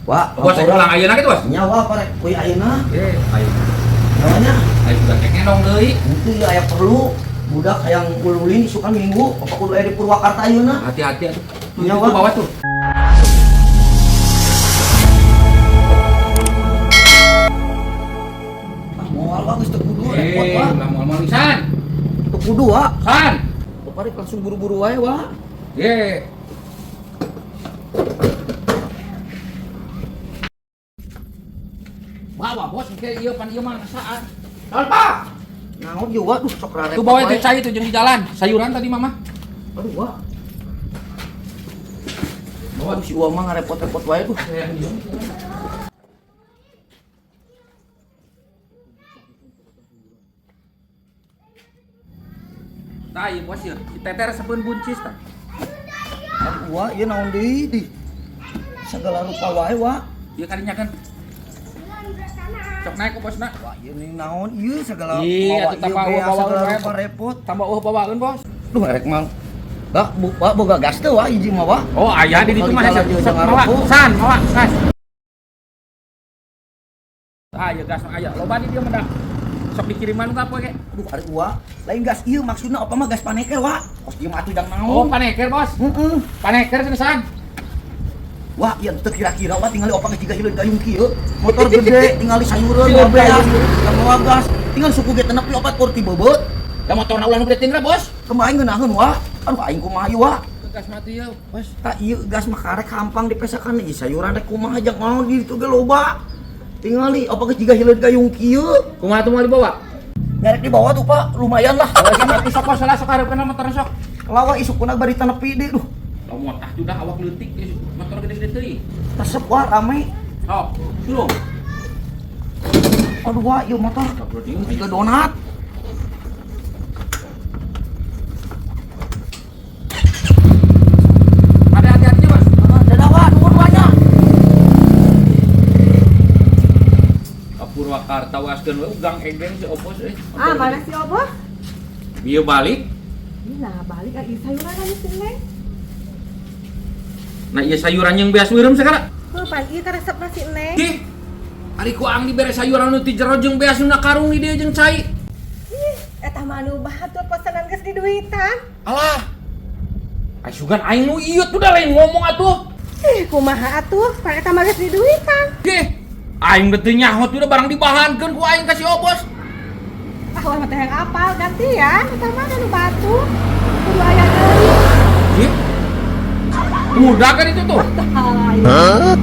Wah, Bos rek pulang ayeuna kitu, Bos. Nya wa parek kuy ayeuna. Eh, ayo. Namanya Ayo sudah cek ngendong deui. itu ya aya perlu budak hayang ululin isukan minggu apa kudu aya di Purwakarta ayeuna. Hati-hati atuh. Tuh, Iya, itu Wak. bawa tuh. Ah, moal wa geus teu kudu repot Eh, wa. ulah moal-moal pisan. Teu kudu wa. San. Bapak langsung buru-buru wae wa. Ye. Bawa bos, ke ieu pan ieu mah saan. Naon, Pak? Naon ieu wa duh sok rarepot. Tuh bawa wae. itu cai itu jeung di jalan. Sayuran tadi mama. Aduh wa. Bawa si Uwa mah ngarepot-repot wae tuh. Tah ieu bos ieu. Si Teteh resepeun buncis tah. Aduh wa ieu naon deui di. Segala rupa wae wa. Ieu kadinya kan. Sok naik ku bosna. Wah, ieu nih naon ieu segala Ih, mawa atuh ieu tambah bea, eueuh segala bawaeun rupa repot. Tambah eueuh bawaeun bos. Duh erek mah. Dah, bu, wa boga gas teu wa hiji mah wa. Oh, aya di ditu mah Kalau hese. jalan Sok jangan mawa. rokok. San, mawa gas. Ah, ieu gas mah aya. Loba di dieu mah dah. Sok dikiriman ka poe ge. Aduh, ari uwa, lain gas ieu maksudna apa mah gas paneker wa. Kos ieu mah atuh jang Oh, naon. paneker bos. Heeh. Paneker cenah san. Wah, ieu teu kira-kira wa tingali opa geus jiga hileun gayung kieu. Motor gede tingali sayureun Hileun wa beas, gayung. yang mawa gas. Tinggal suku ge tenepi opat kur ti beubeut. Da motorna ulah nu gede tinggal bos. Kemarin ngeunaheun wa. Aduh aing kumaha ieu wa. Gas mati ya, bos. Tak ieu gas mah karek hampang dipesakan ieu sayuran rek kumaha jang naon di ditu ge loba. Tingali opa geus jiga hileun gayung kieu. Kumaha tuh mau dibawa? Nyarek dibawa tuh Pak, lumayan lah. Oh, sama sok bos lah sok hareupeun motor sok. Lawa isukuna bari tenepi deui duh. Lamun tah judah awak leutik motor gede-gede teuing. Resep wah rame. Sok, sulung. Aduh wah, ieu motor. Tiga donat. Ada hati-hatinya, Bos. Dadah wah, nuhun banyak. Ka Purwakarta waskeun we ugang egeng si Obos euy. Ah, mana si Oboh? Bieu balik. Ini nah balik lagi sayuran aja si Neng. Nah, ieu sayuran yang beas wirem sekarang. Heuh, pan ieu teh resep si Neng. Ih. Ari ku ang dibere sayuran nu ti jero jeung beas nu na karung di dieu jeung cai. Ih, eta mah anu batur pesanan geus diduitan. Alah. Ai sugan aing nu ieu tuh dah lain ngomong atuh. Ih, kumaha atuh? Pan eta mah geus diduitan. Ih, aing teu nyaho tuh udah barang dibahankeun ku aing ka si Obos. Ah, wah mah teh yang apal gantian eta mah anu batur. Kudu aya deui. Ih. Udah kan itu tuh. Hah?